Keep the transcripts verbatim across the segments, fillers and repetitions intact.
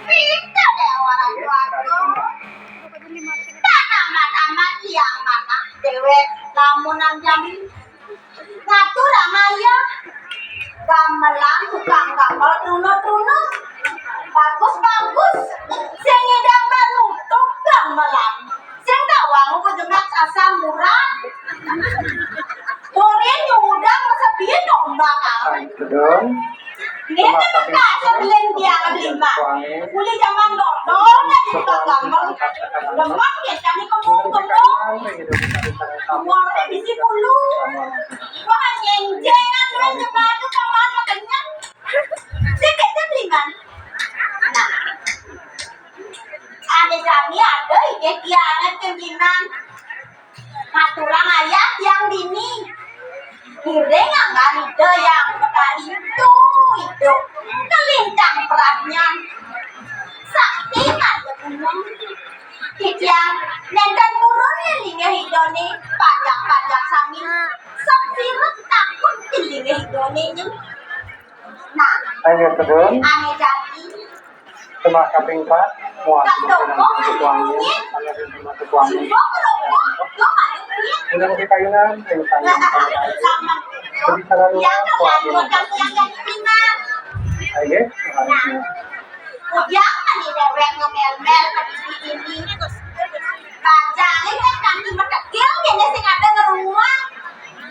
Pinter deh orang tua tuh. Mana, mana, mana, iya, mana, dewek, lamun nang jam ngatur, Rama, ya. Gamelan tukang gamel truna-truna. Bagus-bagus. Sing ngidang nutup gamelan. Sing tawang ku jemak asam urat. Turin nyudang sepi nombak. Ampun. Nggih, terima kasih, Blen, tiang lima. Uli jaman dodol, dah di tukang gamel. Demen, nggih, kami kembung-kembung. Umurnya bisi puluh. Wah, nyenjengan, wah, jebak, kawan, kenyang. Sing kecil, Blen. Nah. Ane jani ada ide kianan keminan. Maturang ayah tiang dini. Ngiring anggan ida yang betari itu, itu. Kelintang peradnyan. Sakti mata gunung. Titiang nenten purun linggih idane, panjak-panjak sami. Sok sirep takut linggih idane, nyem. Nah, ayo, Tegun. Ane jani. Tembak kaping empat, muat. Kang Doko, tuangi, ane termasuk tuangi. Sumpah, rokok, do anu, iya. Udah di kayunan, yang sana, yang sana. Sama. Jadi, sana dulu, yang kuat, kan, yang, yang, yang, yang. Ayo, nah. Ujang mani dewek ngemel-mel ke dini. Pajange kan kaki metegil kene sing ada ngerumah.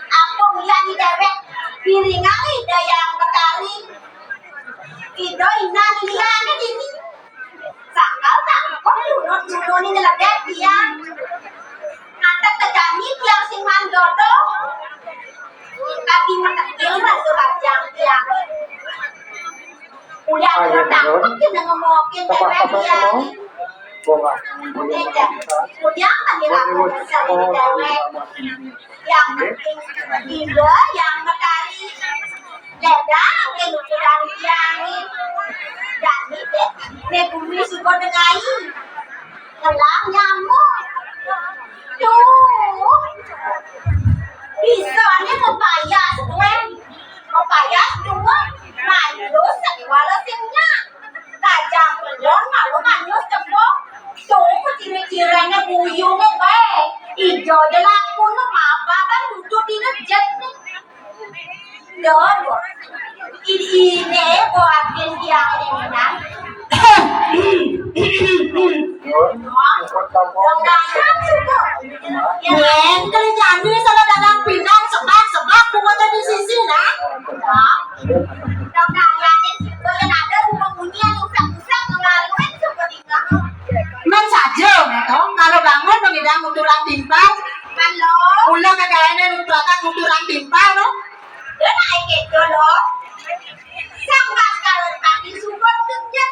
Apa uyani dewek piringan ida yang betari. Ida inan liyane dini. Sangkal tak kok dulu-dulu ni nyeledek dia. Ngantek tejani tiang sing mandodo. Kaki metegil masuk rajang tiang. Udah, ayo, takut kita ngomongin cewek dia. Udah, udah, kan dilakukan sama cewek. Yang penting, ida yang betari. Ledang, yang ukuran tiang. Dan ini, ini bumi suka dengai. Ngelah nyamuk. Tuh. Bisa ni mepayas, tuan. Mepayas, tuan. Manjus, wala sing nyak. Kajang pelon, malu manjus, cebok. Tuh, ciri-cirinya buyung, eh. Ijo je laku, nu, apa, kan, duduk di rejek, ni. Lho, ini buatin tiang ini, nah. Dong, dong, dong, suka. Yen, kalau jadi salah dagang pinang, sebak, sebak, bunga tadi sisi, nah. Dong, dong, yang ini suka, yang ada bunga bunyi, yang usah-usah, ngelalui, suka di. Men saja, to, kalau bangun mengidang uturan timpal. Halo. Mula kekayanan uturan timpal, to. Lho, nak iki to, lho. Sang pas kalau pagi subuh kerja.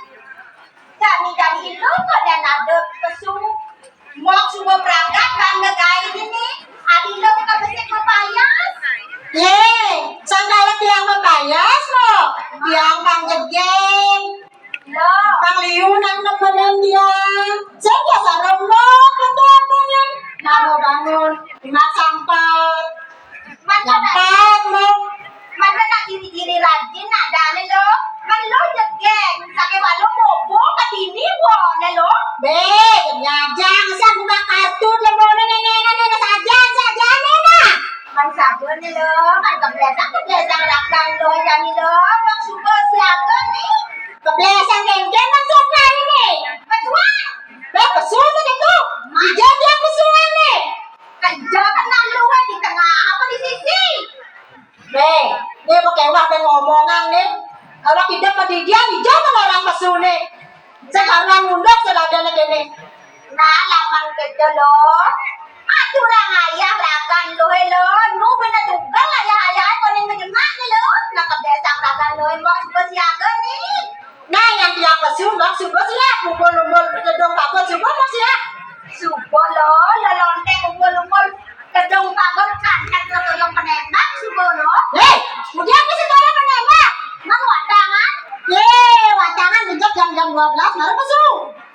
Kami dari itu pada nado pesu. Mau subuh berangkat, kan ngegawe ini. Adi lo kita besik mepayas. Ye, sang kalau tiang mepayas, lo. Tiang pang jegeng. Lho. Pang liu nang nemenin dia. Sing ya sarung lo, kata apanya. Lalu bangun, lima sampai. Masa nak, lambat, lo. Masa nak diri-diri rajin nak dah ni lo. Kan lo jegeng, sakit walau bobo ke dini wo ni lo. Be, nyajang, asal buka kartun, lo mau nenek-nenek, nenek saja, saja ni nah. Kan sabar ni lo, kan kebiasaan, kebiasaan rakan lo, jani lo, bang suka siaga ni. Kebiasaan kengkeng bang siapa ini? Pesuan. Be, pesuan tu tu. Ija dia pesuan ni. Kerja kenal lu kan di tengah apa di sisi? Be, dia pakai wah be ngomongan ni. Kalau tidak ke dia, ija kan orang pesuan ni. Sekarang ngundok selada ni kene. Nah, laman kerja lo. Aturang ayah rakan lo, he lo. Nu bener tugal ayah-ayah konen menyemak ni lo. Nak kebiasaan rakan lo, mau suka siaga ni. Nah, yang tiang pesu, maksud bos ya, kumpul-kumpul gedung bagus, subuh bos ya. Subuh lo, lo lonte kumpul-kumpul gedung bagus, kan, kan lo tolong penembak, subuh lo. Hei, kemudian ke sekolah penembak, mang watangan. Ye, watangan bejak jam-jam dua belas, baru pesu.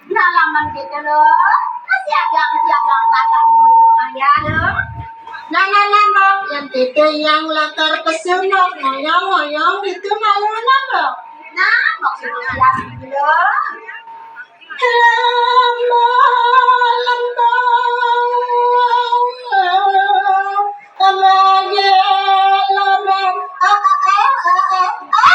Nah, laman kita lo, masih agak, masih agak badan lo, ayah lo. Nah, nah, nah, Mbok, yang itu yang latar pesu, Mbok, ngoyong-ngoyong itu malu, nah, Mbok. Nah, maksudnya bilang gitu. Lama, lama, lagi lama. Ah, ah, ah, ah, ah.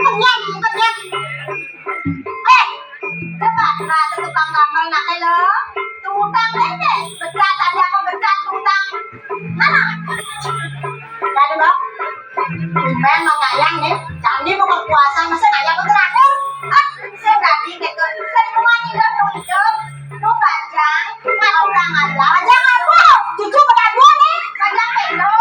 Kenyang, kenyang. Eh, coba, nah, tukang tambel nak lo. Tukang ini, berat ada apa berat tukang? Mana? Tadi, Bang. Tumben mau kayang nih. Jangan dibuka puasa, masa kaya bergerak nih? Ah, saya berarti gitu. Semua hidup untuk hidup. Lu bajang, nggak kurang ajar. Bajang apa? Cucu berapa nih? Bajang itu.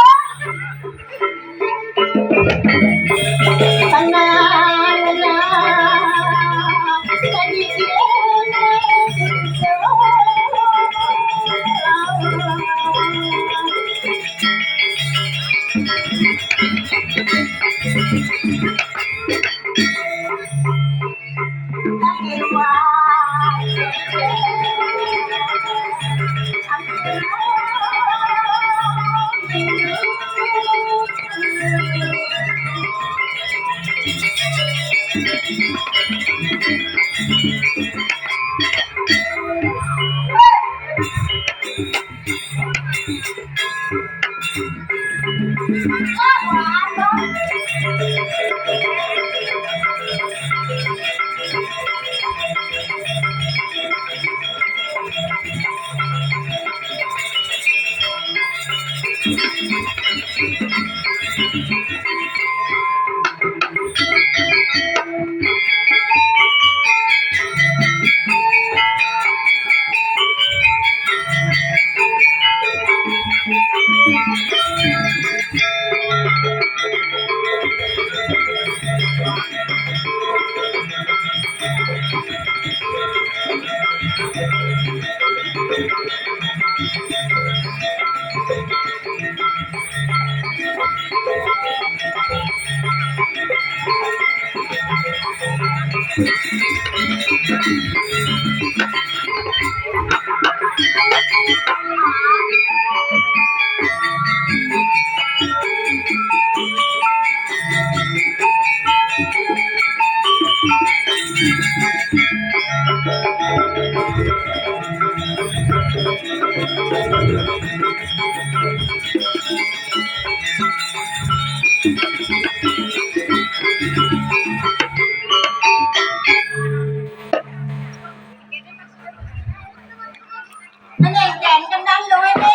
Menyengken kendang lu ini.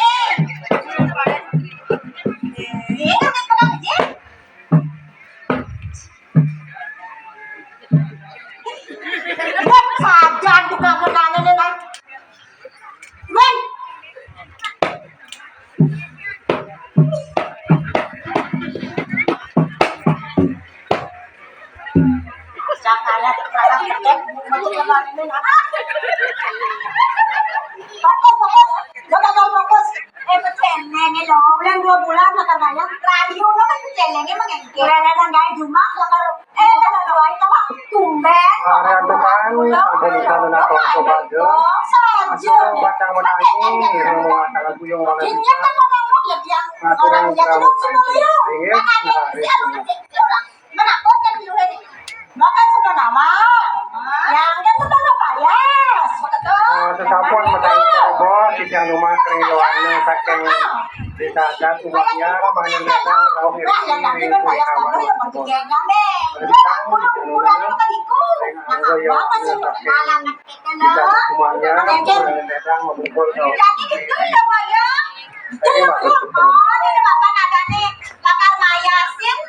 Ini kan kendang aja. Sajan tuh kamu nanya nih, Bang. Bang. Jangan ada perasaan kerja, mau coba ini, apa? Fokus, fokus. Coba, coba fokus. Eh, peceneng lo, bulan dua bulan lah katanya. Radio lo kan peceneng emang yang kira-kira nggak cuma, lah, kalau, eh, kalau dua itu, Pak, tumben. Hari antukan, sampai di sana, nah, kalau coba aja. Saja. Masuk pacang menangis, yang mau acara guyung oleh kita. Ingat kan ngomong ya, dia orang yang hidup semua ya. Iya, nah, iya. Mana kok yang dulu ini? Makan sudah nama. Yang kan sudah nama ya. Betul. Eh, sesampun materi bos, sisih rumah kering doanya saking desa adat umatnya, rumahnya desa, tahu diri sendiri, kulit kamar, bos. Berarti kan, kurang-kurang itu kan ikut. Nah, apa sih? Malah kita semuanya, rumahnya desa, ngumpul, tahu. Jadi gitu ya, Pak, ya. Itu ya, Pak. Oh, ini Bapak ada nih. Bakar mayasin.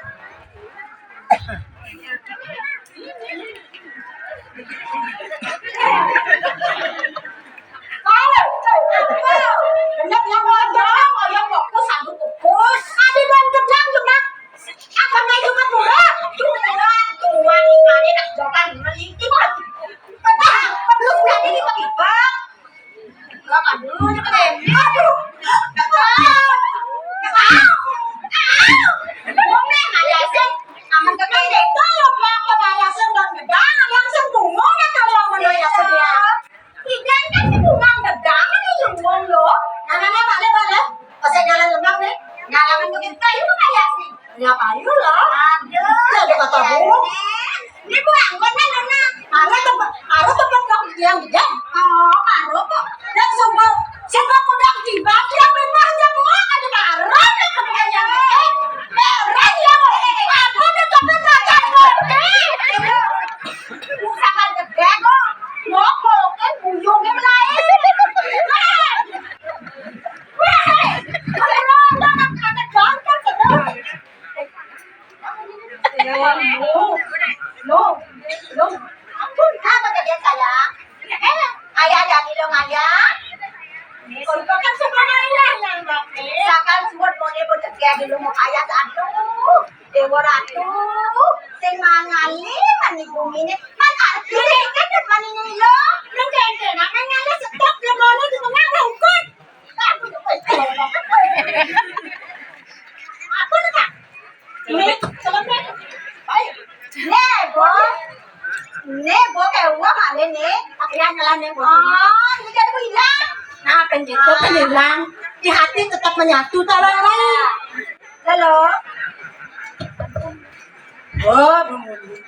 Loh, loh, loh. Ampun, apa kejadian saya? Eh, ayah jadi lo ngayah. Untuk kan semua ayah yang bakti. Misalkan semua boleh bekerja di rumah ayah satu. Dewa Ratu, sing mangali mani bumi ini. Man arti sing ikut mani ini lo. Lo kayaknya nak mangali stok di mana di tengah bungkut. Aku tuh, aku tuh, Kak. Ini, selesai. Baik. Nih, Bo. Nih, Bo, kayak uang ada nih. Aku yang jalan nih, Bo. Oh, ini kan aku hilang. Nah, penjito kan hilang. Di hati tetap menyatu, tahu kan? Halo. Oh,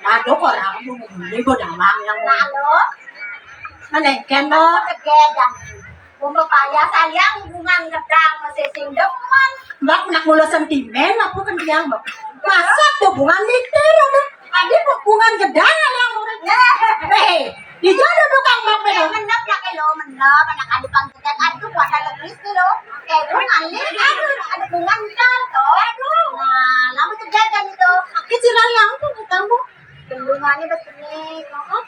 ada orang ini, Bo, damang yang. Halo. Mana kan, Bo? Aku tegedan. Wong payah sayang hubungan gedang masih sing demen. Mbak, nak mula sentimen apa kan dia, Mbak? Masa hubungan liter ada? Ada hubungan gedang ada yang mau. Eh, di jodoh tukang Mbak, eh, bener. Menep ya, lo menep, anak adik pang gedang, aduh, pada lebih sih lo. Eh, hubungan liter, aduh, ada hubungan gedang, tuh, aduh. Nah, lama terjadi itu. Kecilan yang tuh ketemu. Bendungannya di sini, oh.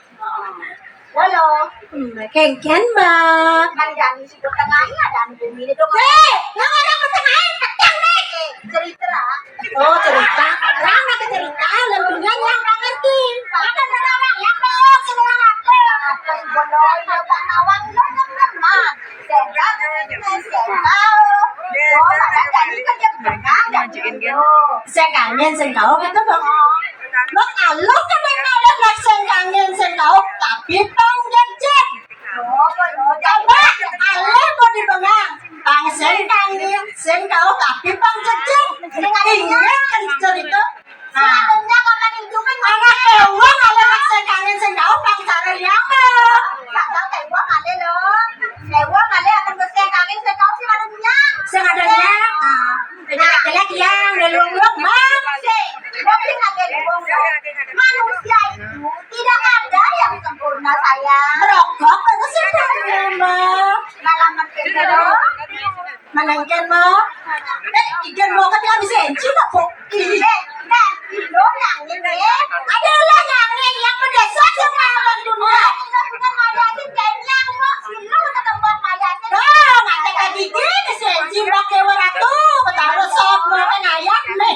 Halo. Hmm, kengken, Mbak. Kan jani si tengahnya dan bumi itu. Eh, yang ada pertengahan, pecah, Nek. Eh, cerita. Oh, cerita. Rang ada cerita, dan dunia yang nggak ngerti. Ada orang yang belok, semua orang apa? Apa yang bodoh, itu tak nawang, itu kan, Mak. Sing kangen, sing kauh gitu, Bang. Bang, aluh kan yang ada, Bang, sing kangen, sing kauh, tapi pang jejet. Coba, aluh mau dibengang. Pang sing kangen, sing kauh, tapi pang jejet. Ingat kan cerita? Nah, anak ewang, anak sing kangen, sing kauh, pang cara liang, Bang. Nggak tahu, ewang ada loh. Ewang ada akan bersih kangen, sing kauh sih ada punya. Sing ada liang. Ah, jelek-jelek liang, ada luang-luang, Bang. Sih, tapi nggak ada luang-luang. Manusia itu tidak ada yang sempurna, sayang. Rokok itu sih, Bang. Malah makin terus. Manengken mo. Eh, ikan mo kan habis enci apa? Ih, eh, nah, lo nangin ya. Ada lah nangin yang pedesot yang makan dunia. Lo bukan mayasin, kayak nyamuk. Lo udah tempat mayasin. Oh, nanti tadi gini sih, jimbak dewa ratu, ketaruh sop, makan ayam nih.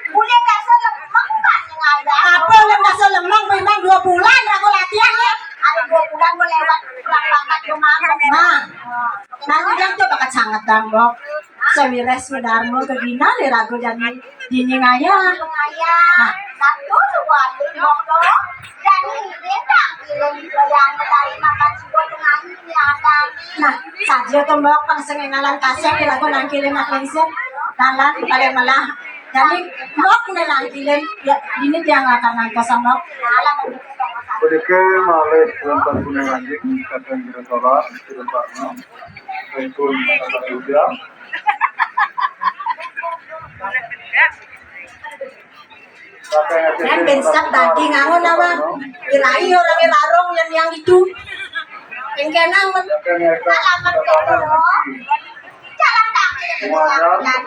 Udah dasar lemah, bukan yang ada. Apa yang dasar lemah? Memang dua bulan aku latihan ya. Ada dua bulan gue lewat, pulang banget rumah. Nah. Nah, ujang tuh bakat sangat dang, Bok. Sawireh swadarma kagina le raga jani dini ngayah. Nah. Nah, saja to, Mbok, pang sing engalan kasih kira-kira nangkilin mak lengser. Dalan paling melah. Jani, Mbok, ne nangkilin, ya, ini tiang lakar nangkos, Mbok. Sedikit malih wonten puning anjing, kadang kira sholat, kira sholat. Kan bensat daging angon apa? Kirain orang yang larung yang, yang itu. Yang kenang men-, alamat itu. Jalan kaki. Nah,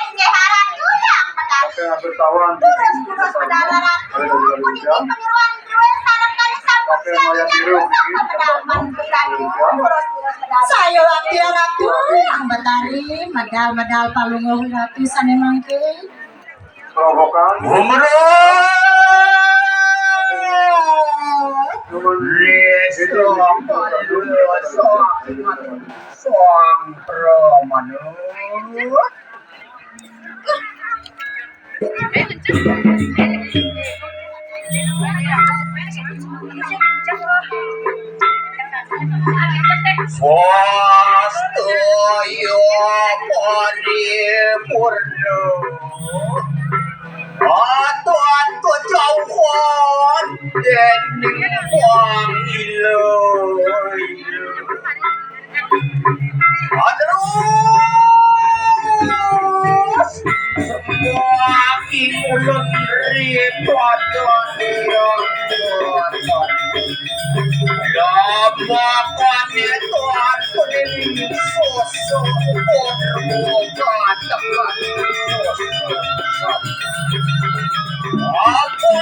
ini harap tuh yang menari. Terus, terus, menari. Aku ini peniruan gue, sarap kali sampun siang. Saya wakil ratu yang betari, medal-medal palungguh ratu sane mangke. Rombongan. Umroh. Resto. Sang Pramana. Wastaya paripurna. Atuan kejauhan dening wong ila. Terus semua ing ulun ripada liang. Lama kami tuan kuning sosok pun muka tekan sosok.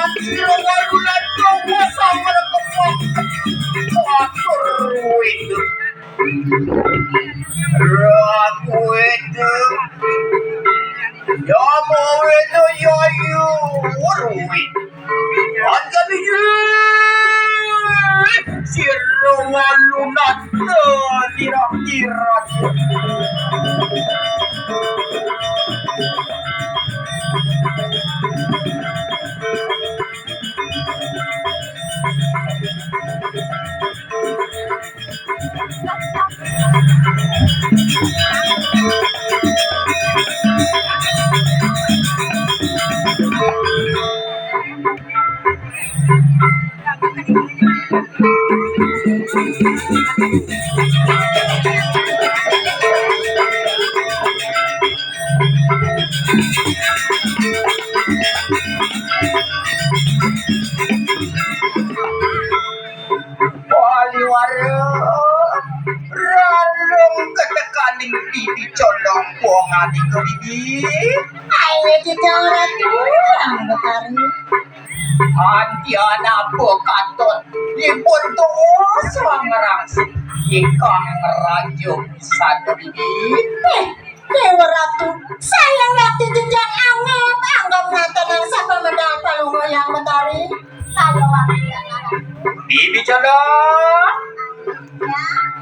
Sira ngalunan kawasa mrekepok. Atur wédok. Rak wédok. Ya mau wédok ya yu. Weruwi. Anjali. Sira ngalunan. Kira-kira. Paliwara rarung ketekaning bibi condong wongan ika bibi. Ayo kita ratu yang betari. Antian apa katon dipun tuwus wangrang ingkang raja pisan bibi. Eh, Dewa Ratu, saya waktu jenjang anggap, anggap ngaten yang sapa medal palungguh yang betari. Saya waktu yang anggap. Bibi Cala.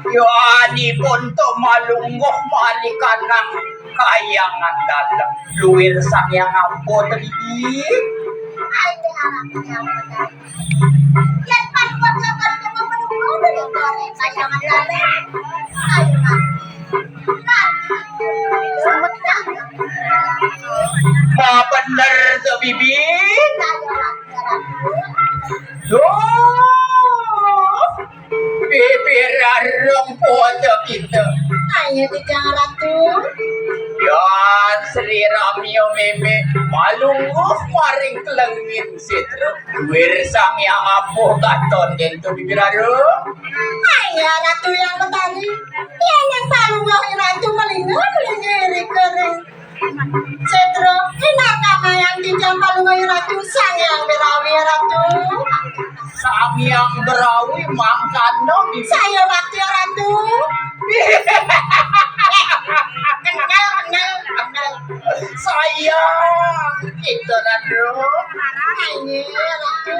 Ya, ani pun to malungguh malikanang kayangan dalem. Luir Sang Hyang Ampo teliti. Ayo, harap yang betari. Yen pan kuat lapar, kuat menunggu dari kayangan dalem. Ayo, Pak. Pak. Wah, bener tuh, Bibi. Duh. Bibi rarung foto kita. Ayo, Tijang Ratu. Ya, Sri Ramyo Meme, malungguh maring kelengin sitra. Duir Sang Hyang Ampo katon den tu bibir arum. Hai, ya Ratu yang Betari. Yen yang palungguh Ratu melingga, melingga rika ring setra. Inar kamayang tijang palungguh Ratu Sang Hyang Berawi Ratu. Sang Hyang Berawi mangkana di saya waktu Ratu. Kenal, kenal, kenal. Sayang kita, Ratu. Ayo, Ratu.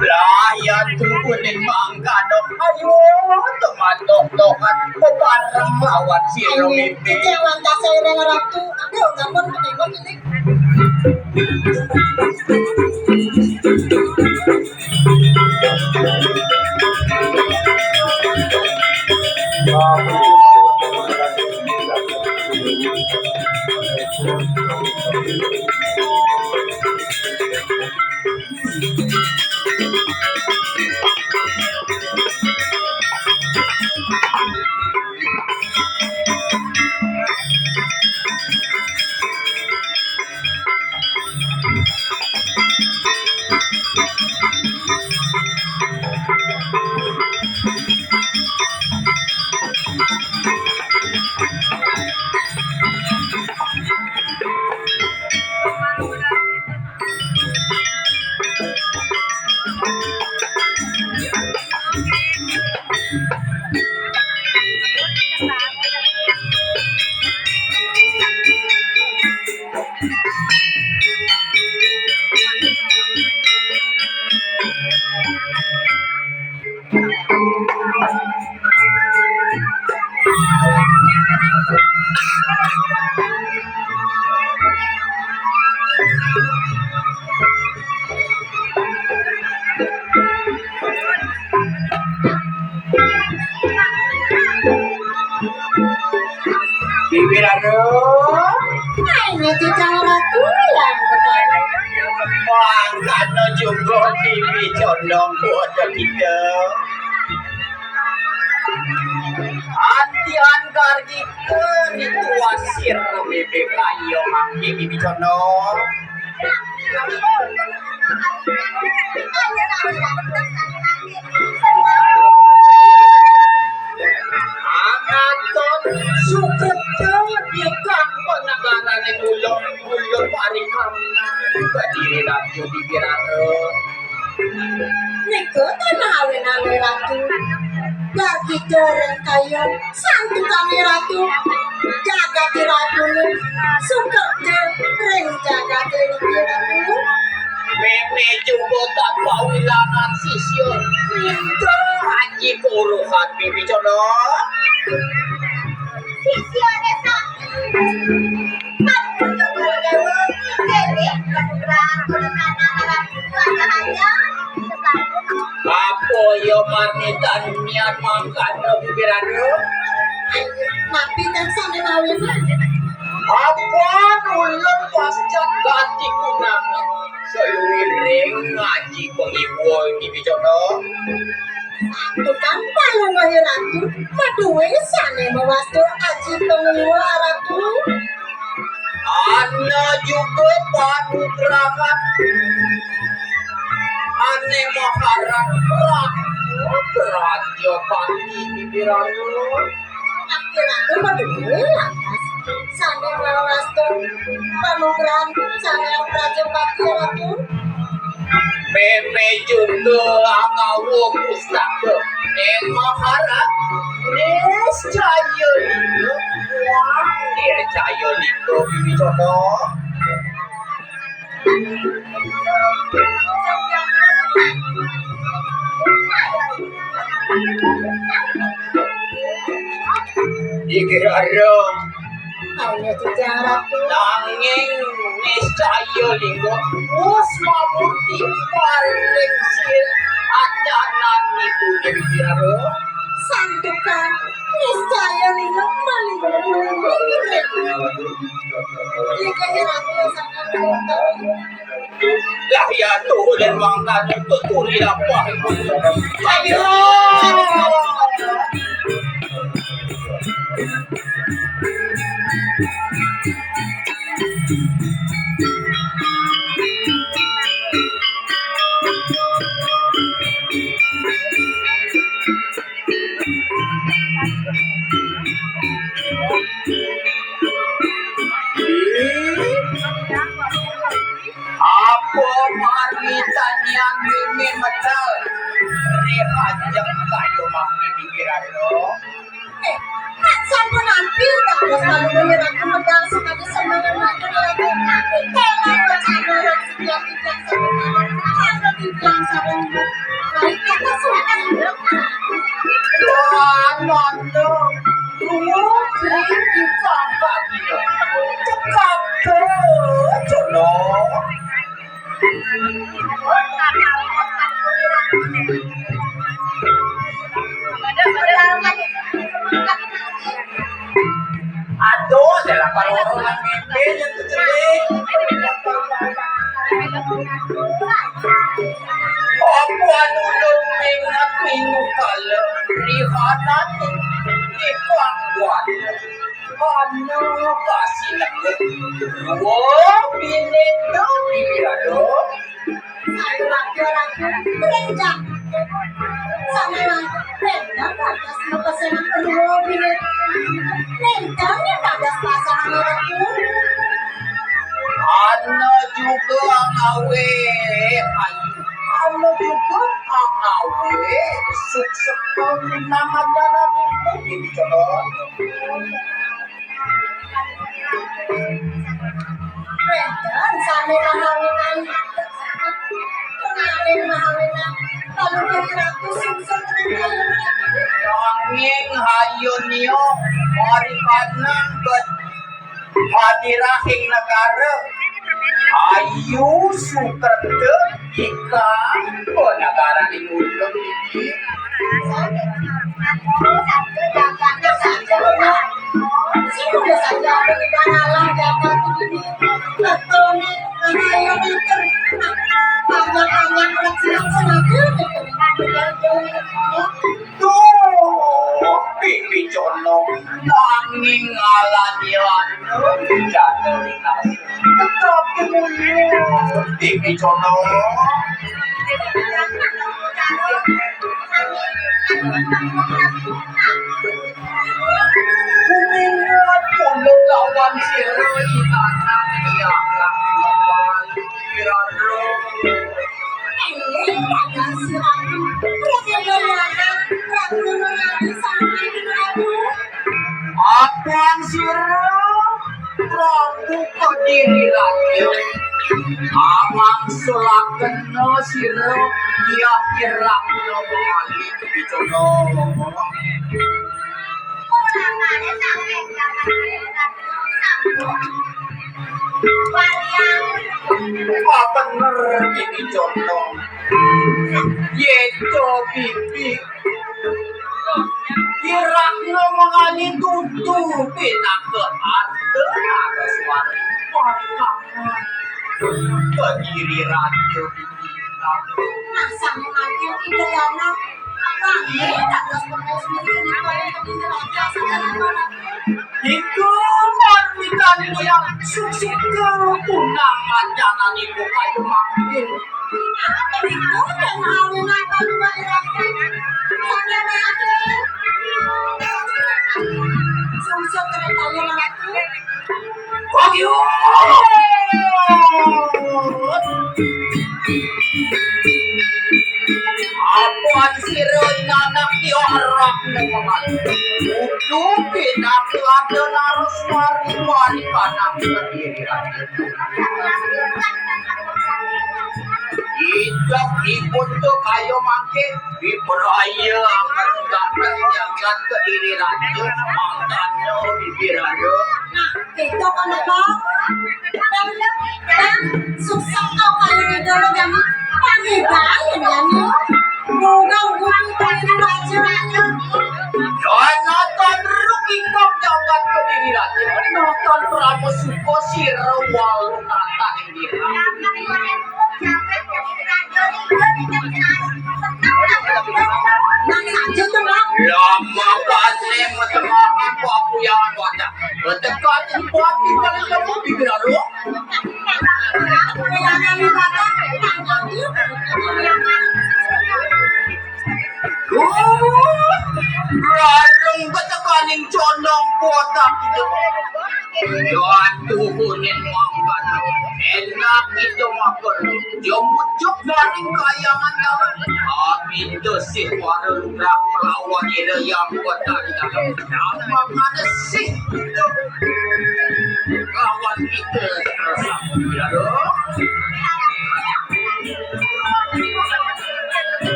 Lah, ya tuhuning mangkana. Ayo, teman doh-dohan bebareng lawan si Ayo, Romipi. Kita wantah sairing, Ratu. Aduh, ampun, ampun, ini. Bibir anu. Ayo, Tijang Ratu yang Betari. Mangkana juga bibi condong buat kita. Atian kargita dituasir bibi kayo mangke bibi condong. Angaton sukreta ikang panagaraning ulun, ulun parikamna. Badiri Ratu Bibi Ratu. Nika tanah awenan Ratu. Gargita ring kayun, santukan Ratu. Jagate Ratu, sukerta ring jagate niki Ratu. Meme juga tak pawilangan sisya. Minta aji kuruhan Bibi Cona. Sisya desa. Apa ya marmitan niat mangkana bibirana? Napi tan sane mawinan? Apa ulun pacang ganti kunami saluiring ngaji pangiwa iki, Bicana? Santukan palungguhe Ratu, maduwe sane mawasta aji pangliwa Ratu. Ana juga panugrahan ane maharat Ratu Brajapanti bibirana. Akhir Ratu maduwe lantas sane mawasta panugrahan sane Prajapati Ratu. Meme juga angawa pustaka ing maharat niscaya lingga. Wah, niscaya lingga bibicana. Iki rara. Ayo, Jujang Ratu. Nanging niscaya lingga wus mamurti paling sil adananipun Dewi Rara. Santukan niscaya lingga maling. Iki ratu sangat. Lah ya tuh dan mangkat tuturi lapah. Ayo. Apa marmitan yang mimin medal? Rehajeng kayu mangki pikiran lo. Eh, kan sampun ampir dados kalungguh ratu medal sakadi semangat ratu lagi. Tela wacana ratu yang tidak sebenarnya. Kalau tidak saben baik kata suara. Wah, nonton. Duh, sing dipangkat. Cekap terus, Jono. Aduh, adalah parorong mimpi yang terjadi. Apa anu ulun mingat minggu kala rihanan di pangguan. Ana kasih lembut. Dua binéta dipilada. Sayu raja-raja, rénjang. Sané raja, rénjang lantas mapesénan dua binéta. Rénjang ning dados pasangan ratu. Ana juga angawé ayu. Ana juga angawé sukseka nang ajaran itu dicoba. Wénten sané mahawinan, sané mahawinan, lalu dadi ratu sungsung ring kayun ratu. Nanging hayunia, marikanang bet hadirahing negara, ayu sukerta ikang panegaraning ulun iki. Duh, pipi condong nanging ngalanian jatuh lintas. Tetapi mulya pipi condong. Kumingat kula lawan sira, inanang tiang. Amang sulaken sira, ya kira kula mengalih bicara. Wah, bener iki contoh. Yéto bibi. Irakna mengalih tutu pinaka arta naraswari. Warikana. Kediri raja. Nah, sami mangkin Ida Dana. Wah, dados permaisuri ing Raja Sanggalang. Iku marwikan tiyang suksika punang mancananipun kayu mangkin. Iku dan awinata luwih rakyat. Sami mangkin. Sungsut keretayo mangkin. Wagyu! Apan sira inanak diarap nemongan. Utuh pinaka ada narus mari-mari kanang sendiri. Ijak ipun tu kayo mangke. Wipraya akan dateng jagat Kediri Raja, mangkana bibirana. Nah, kita kan apa? Dan, dan sukses kau kali ini dulu, Jani. Panggil banget, Jani. Moga guru Kediri Raja. Ya, nonton ruk ikam jagat Kediri Raja. Nonton Pramu Suko sira walu tatan. Lama kali metemah aku yang wadah. Betekan buat tinggal kamu di Geralo. Larung betekaning condong kotak itu. Yo atuh kuning mangkat. Enak itu makan. Yo mucuk maring kayangan dalam. Abinda sih para lurak melawan ira yang kotak di dalam. Nama mana sih itu? Lawan kita terasa.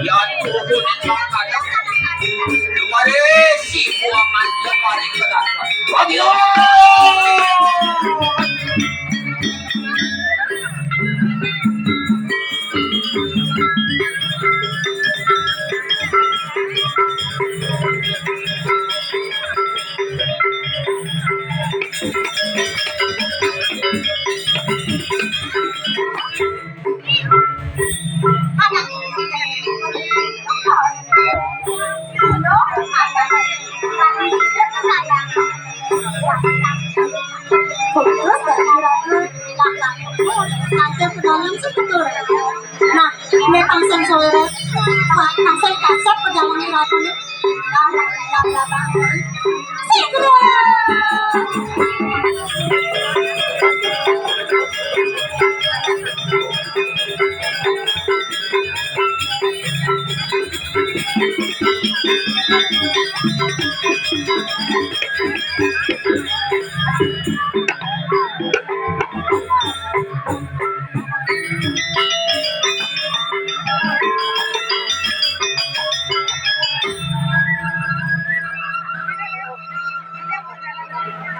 Ya, turun mangkat. Kemari si buangan kemari ke dalam. Wagyu! Nah, ini pang sing sore. Pang sing kasep pejalan ratu. Sing sore.